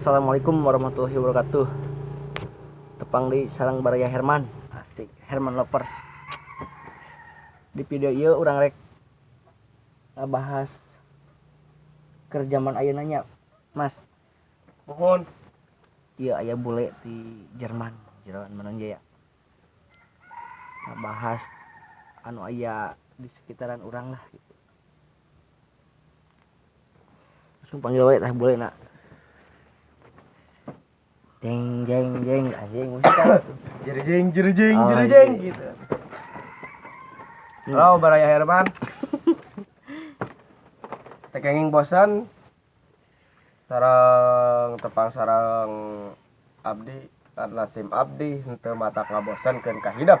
Assalamualaikum warahmatullahi wabarakatuh. Tepang di sareng Baraya Herman. Asik, Herman Lovers. Di video ieu urang rek ngabahas keur zaman ayeuna nya, Mas. Mohon. Ieu aya bule di Jerman, Jerman Manang Jaya. Ngabahas anu aya di sekitaran urang lah gitu. Langsung panggil wae tah bule na. Jeng jeng jeng anjing musik kan. Jerejeng jerejeng Oh, jerejeng iya. gitu. Halo, Baraya Herman. Teu kenging bosan sareng tepang sareng abdi karena sim abdi henteu matak ngabosankeun ka hidep.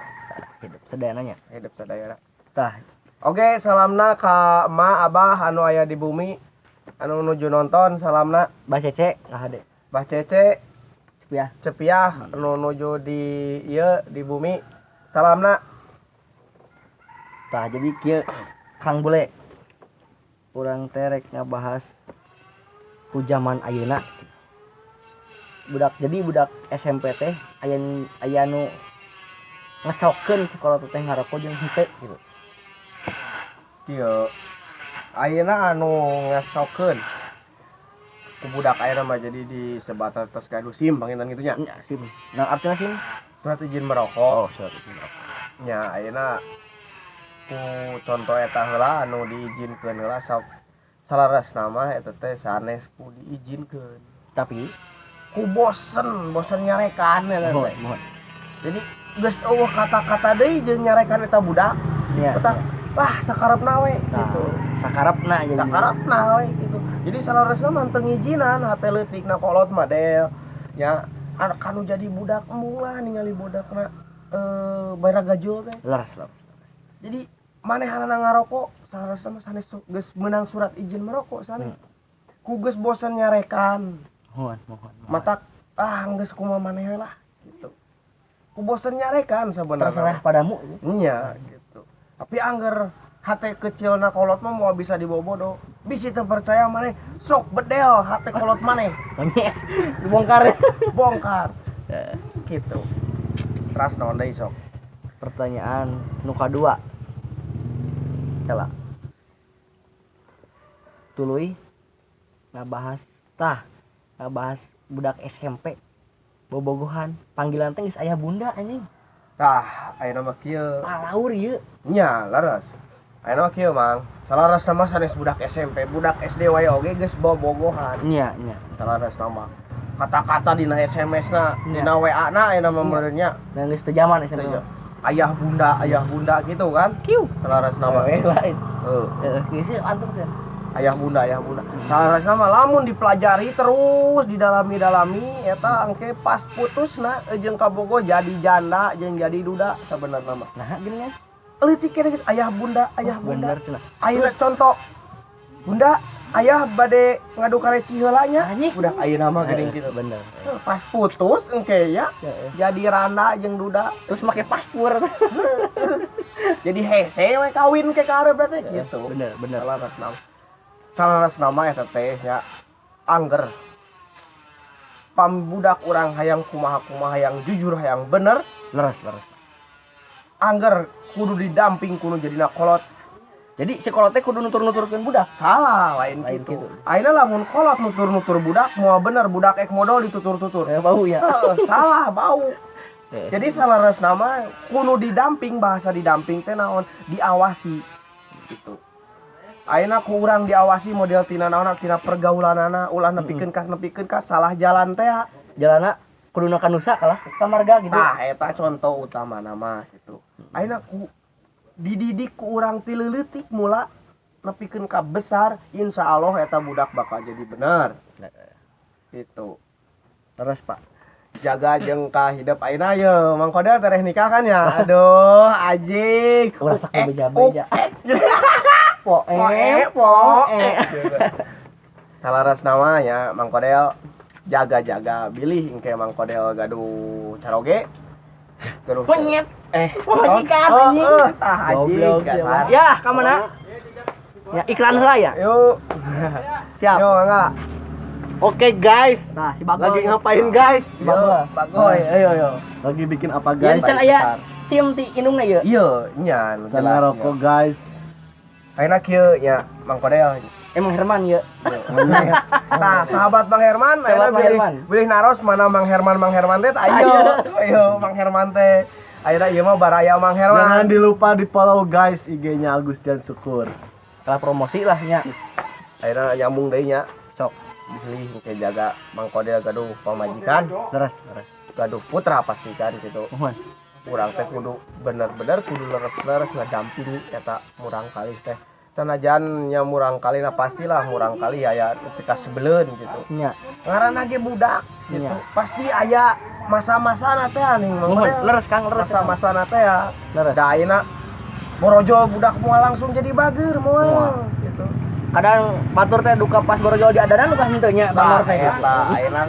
Hidup sadayana nya. Hidup sadayana. Tah. Oke, salamna ka emak abah anu aya di bumi anu nuju nonton, salamna. Bah Cece ngahade. Bah Cece. Cepiah. Cepiah anu nuju di ieu di bumi, salamna. Tah, jadi kieu Kang Bule. Urang teh rek ngabahas ku zaman ayeuna. Budak, jadi budak SMP teh aya aya nu ngesokeun sekolah teh ngarokok jeung henteu gitu. Kieu ayeuna anu ngesokeun ku budak ayeuna mah jadi di sebatas tos gaduh SIM panginten kitu nya. Nya, SIM. Nah, artinya SIM? Surat izin merokok. Oh, surat izin merokok. Nya, ayeuna ku contoh eta heula anu diizinkeun heula, salarasna mah eta teh sanes ku diizinkeun. Tapi ku bosen, bosen nyarekan eta mohon, teh. Mohon. Jadi geus euweuh kata-kata deui jeung nyarekan eta budak. Eta wah sakarepna we Nah, gitu. Sakarepna jadi. Sakarepna we gitu. Jadi salarasna mah teu ngijinan, hate leutikna kolot mah del. Nya kanu jadi budak embung lah ningali budakna baragajul teh. Leres, leres. Jadi manehanana ngarokok salarasna mah sanes geus meunang surat izin merokok sanes. Ku geus bosen nyarekan. Mohon, mohon, mohon. Matak ah geus kumaha maneh we lah gitu. Ku bosen nyarekan sebenarnya. Terserah padamu. Iya gitu. Tapi angger hate kecilna kolot mah moal bisa dibobodo. Bisi teu percaya maneh sok bedel hate kolot maneh. Dibongkar. Bongkar. Gitu. Teras naon deui sok? Pertanyaan nu kadua. Kela. Tuluy ngabahas tah, ngabahas budak SMP bobogohan panggilan teh geus ayah bunda anjing. Tah, ayeuna mah kieu. Palaur ieu. Nya, leres. Ayeuna mah kieu, Mang. Salarasna mah sanes budak SMP, budak SD wae oge geus bobogohan. Nya, nya. Salarasna mah. Kata-kata dina SMS-na, Nya. Dina WA-na ayeuna mah Nya. Meureun nya. Nah, geus teu zaman SMP. Teu ayah bunda gitu kan. Kieu. Salarasna mah. Wewe lain. Heuh. Heeh, geus antum kan. Ayah bunda, ayah bunda. Salarasna mah lamun dipelajari terus didalami-dalami eta engke pas putusna jeung kabogo jadi janda jeung jadi duda sabenerna mah. Nah, gini kan. Leutik keneh geus ayah bunda, ayah bunda. Bener cenah. Ayeuna contoh bunda, ayah bade ngadu kareci heula nya. Anjing. Budak ayeuna mah geuning Heeh, kitu. bener. Heuh, pas putus engke ya jadi randa jeung duda. Terus make paspor. Jadi hese we kawin ke karep teh gitu. Bener, bener. Salarasna. Salarasna mah eta teh nya angger pambudak urang hayang kumaha-kumaha hayang jujur hayang bener. Leres, leres. Angger kudu didamping kudu jadina kolot. Jadi si kolot teh kudu nutur-nuturkeun budak. Salah, lain, Lain gitu. Gitu. Ayeuna lamun kolot nutur-nutur budak moal bener, budak ek modal ditutur-tutur. Eh, bau ya. Heeh, salah bau. Jadi salarasna mah kudu didamping, bahasa didamping teh naon, diawasi gitu. Ayeuna ku urang diawasi model tina naon, tina pergaulanana, ulah nepikeun ka salah jalan teh. Jalana kuduna ka Nusa kalah ka marga gitu. Tah, eta contoh utama nama gitu. Ayeuna ku dididik ku urang ti leutik mula nepikeun ka besar, insya Allah eta budak bakal jadi bener gitu. Terus, Pak. Jaga jeung ka hidup ayeuna ye Mang Kodel tereh nikah kan ya, aduh anjing. Ulah sok Ek, beja-beja. ek. Po Poe, po poe. Salaras nama ya Mang Kodel jaga-jaga bilih engke Mang Kodel gaduh caroge. Gaduh Penyet. Eh, Pemajikan, oh, anjing. oh, tah anjing Goblok, kasar. ya, ka mana? Ya, iklan heula ya. Yuk. Siap. Yuk, enggak. Oke guys, Nah, si Bagol. lagi ngapain guys? Si Bagol. Bagoy, ayo ayo. Lagi bikin apa Yan guys? can aya SIM ti indungna ieu. Iya, nya nu Sana jelas. rokok guys. Ayeuna kieu nya Mang Kodel. Emang Herman ieu. Nah, sahabat Bang Herman, Sahabat ayeuna Bang bilih Herman. bilih naros mana Mang Herman, Mang Herman teh ayo. Ayo Mang Herman teh. Ayeuna ieu mah baraya Mang Jangan Herman. dilupa di follow guys IG-nya Agustian Syukur. Kalah promosi lah nya. Ayeuna nyambung deui nya. Sok. Bilih ke jaga Mang Kodel gaduh pamajikan, Leres, leres. Gaduh putra pasti kan gitu. Mohon. Urang teh kudu bener-bener kudu leres-leres ngadampingi eta murang kali teh. Sanajan nya murang kali nah pastilah murang kali aya nu pikasebeleun gitu. Nya. Ngaranna ge budak gitu. Iya. Pasti aya masa-masa teh aning Mang Mohon, Kodel. leres Kang, leres. Masa-masa teh ya. Leres. Da ayeuna borojol budak moal langsung jadi bager moal Moal. gitu. Kadang batur teh duka pas borojol di adanan duka henteu nya Nah, bangor teh. eta ayeuna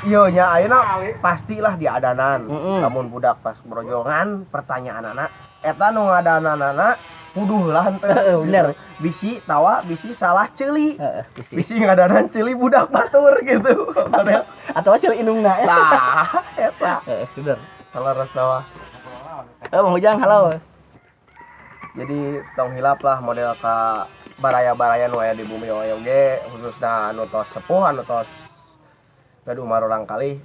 iya nya ayeuna pastilah diadanan. Lamun budak pas borojol ngan pertanyaan anak eta nu ngadananana puduh lah henteu. Heeh, bener. Bisi tawa, bisi salah ceuli. Heeh, bisi. Bisi ngadanan ceuli budak batur gitu. Atau ceuli indungna. Tah, eta. Heeh, bener. Leres nawa. Eh, Bang Ujang, halo. Jadi tong hilap lah model ka baraya-baraya nu aya di bumi oge khususna anu tos sepuh anu tos gaduh murang kali,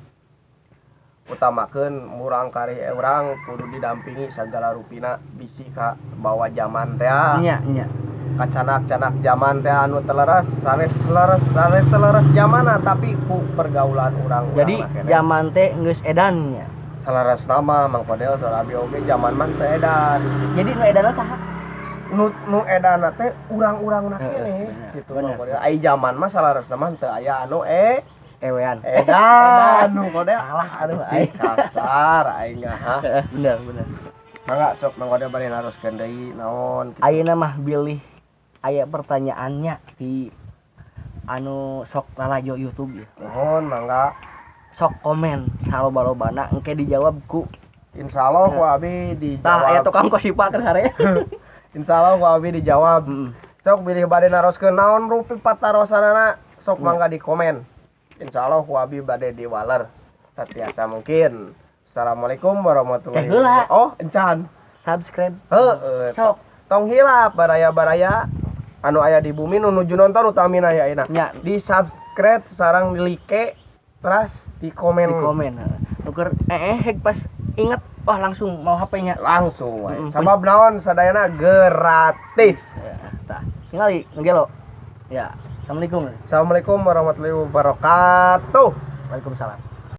utamakeun murang kali urang kudu didampingi sagala rupina bisi ka bawa zaman teh Nya, nya. Kacanak-canak zaman teh anu teleres sanes leres sanes teleres zamana tapi ku pergaulan urang. Jadi zaman teh geus edan nya. Saleres nama Mang Kodel saur abi oge zaman mah teu edan. Jadi nu edanna saha? Nu nu edan teh urang-urang Heeh, keneh bener, gitu bener. Mang Kodel. Ai zaman mah saleresna mah teu aya anu Ewean. Edan nu Kodel. Salah aduh Cik, aing. kasar aing ha. Heeh, bener, bener. Mangga sok Mang Kodel bade naroskeun deui naon gitu. Ayeuna mah bilih aya pertanyaannya di anu sok lalajo YouTube ya. Nuhun mangga. Sok komen saloba-lobana engke dijawab ku Insyaallah ku abi tah aya dijawab. tukang kosipa keur sare. Insyaallah ku abi dijawab. Heeh. Sok bilih bade naroskeun naon rupi patarosanana sok mangga di komen. Insyaallah ku abi bade diwaler satiasa mungkin. Assalamualaikum warahmatullahi Eh, heula. wabarakatuh. Oh, encan. Subscribe. Heeh. Sok. Tong hilap baraya-baraya anu aya di bumi nu nuju nonton utamina ya ayeuna. Nya. Di subscribe sareng di like terus di komen. Di komen heeh. Nuker hek pas inget wah langsung mau HP-nya. Langsung wae. Sabab Sabab naon sadayana gratis. Ya, tah. Tingali ngegelo. Ya. Assalamualaikum. Assalamualaikum warahmatullahi wabarakatuh. Waalaikumsalam.